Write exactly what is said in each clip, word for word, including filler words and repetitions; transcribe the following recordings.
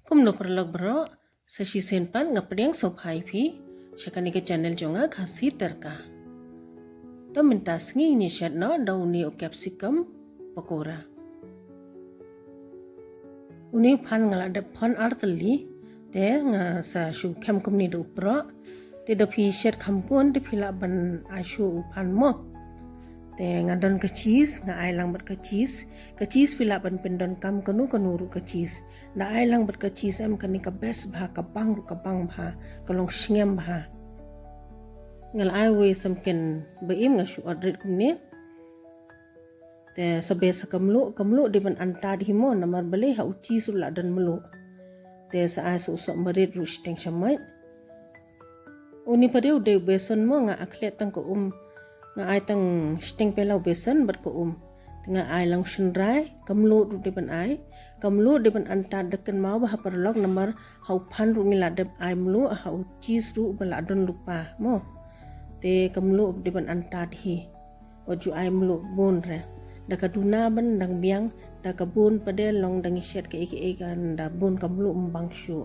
Kumno paralok baroh, sa shisien pat nga pdiang sngewbha ïa phi sha kane ka channel jong nga, Khasi Tyrka. To mynta sngi ngin ïa shet noh da une u capsicum pakora. Une u phan nga la dep phon ar tylli, te nga sa shu khem kumne da u proh. Te da phi shet kham bun te phi lah ban ai shuh u phan mo. Te nga don ka cheese, nga ai lang bad ka cheese. Ka cheese phi lah ban pyndonkam kano kano ruh ka cheese. Da ai lang bad ka cheese em, kane ka best bha, ka bang ruh ka bang bha, ka long sngem bha. Nga la ai wei samken ba im, nga shu ot rit kumne. Te sa ber sa ka mluh, ka mluh dei ban antad hi mo, namar balei ha u cheese ruh la don mluh. Te sa ai sa u sohmarit ruh shiteng shamoit. Une pat dei u dei u besan mo, nga akhlieh tang ka um. Nga ai tang shiteng pela u besan bad ka um. Te nga ai lang u shynrai, ka mluh ruh dei ban ai. Ka mluh dei ban antad, da kynmaw bha paralok, namar ha u phan ruh ngi la dep ai mluh, ha u cheese ruh ba la don lypa mo. Te ka mluh dei ban antad hi. Wat ju ai mluh bun re. Da ka duna ban dang biang, da ka bun pat dei long dang shet kaei kaei kan da bun ka mluh ym bang shuh.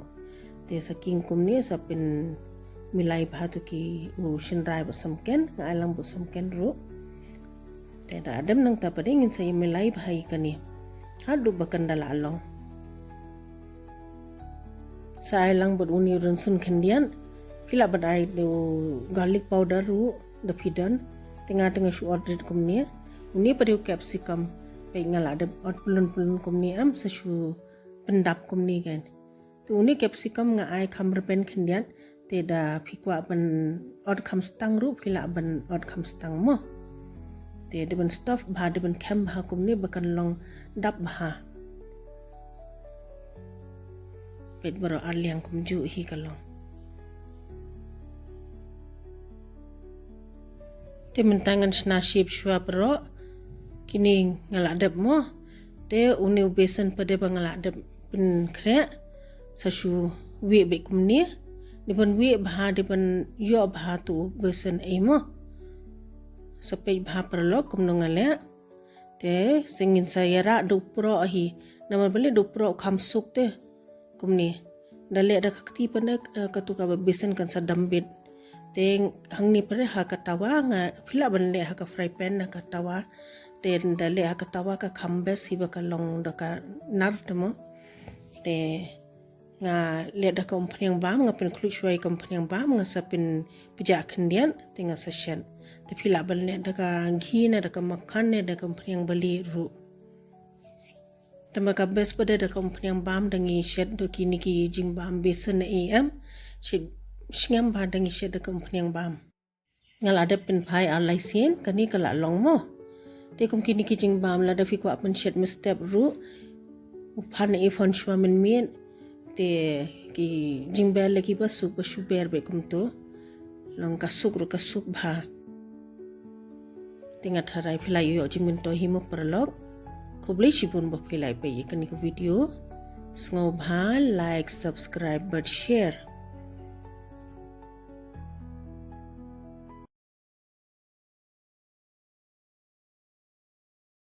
Te sa king kumne sa pynmilai bha to ki u shynrai bad samken, nga ai lang bad samken ruh. Te da dep nangta pat dei ngin sa ïa milai bha ïa kane haduh ba kan da la long. Sa ai lang bad une u rynsun khyndiat, phi lah ban ai u garlic powder ruh da phi don. Te nga te nga shu ot rit kumne. Une pat dei u capsicum, peit nga la dep ot pyllun pyllun kumne em, sa shu pyndap kumne kan. Te une capsicum nga ai kham rben khyndiat, te da phi kwah ban ot kham stang ruh phi lah ban ot kham stang mo. Te dei ban stuff bha, dei ban khem bha kumne ba kan long dap bha. Peit baroh ar liang kumjuh hi ka long. Te mynta ngan shna shape shuwa baroh, kine nga la dep mo. Te une u besan pat dei ba nga la dep pynkhreh, sa shu wieh beit kumne. Dei ban wieh bha, dei ban ïoh bha to u besan ei mo. Sa peit bha paralok kumno nga leh. Te sa ngin sa ïarah da u proh hi. Namar balei da u proh kham suk te. Kumne. Da leh da ka kti pat ne, eh, katu ka besan kan sa dam bit. Te hangne pat ha ka tawa nga, phi lah ban leh ha ka fry pan na ka tawa. Te da leh ha ka tawa ka kham best hi ba ka long da ka nar te mo. Te nga leh da ka umphniang bam, nga pynkhluit shuwa ïa ka umphniang bam, nga sa pynpjah khyndiat, te nga sa shet. Te phi lah ban leh da ka ghee ne, da ka makhan ne, da ka umphniang bali ruh. Te ma ka best pat dei da ka umphniang bam, da ngi shet da kine ki jingbam besan ne em. Shet sngem bha da ngi shet da ka umphniang bam. Nga la dep pynphai ar lai sien, kane ka la long mo. Te kum kine ki jingbam lada phi kwah pynshet mynstep ruh, u phan ne i phan shuwa mynmiet. Te ki jingber leh ki ba suk ba shu ber beit kumto. Long ka suk ruh ka suk bha. Te nga tharai phi la ïoh jingmyntoi hi mo paralok. Khublei shibun ba phi la peit ïa kane ka video. Sngewbha like, subscribe bad share.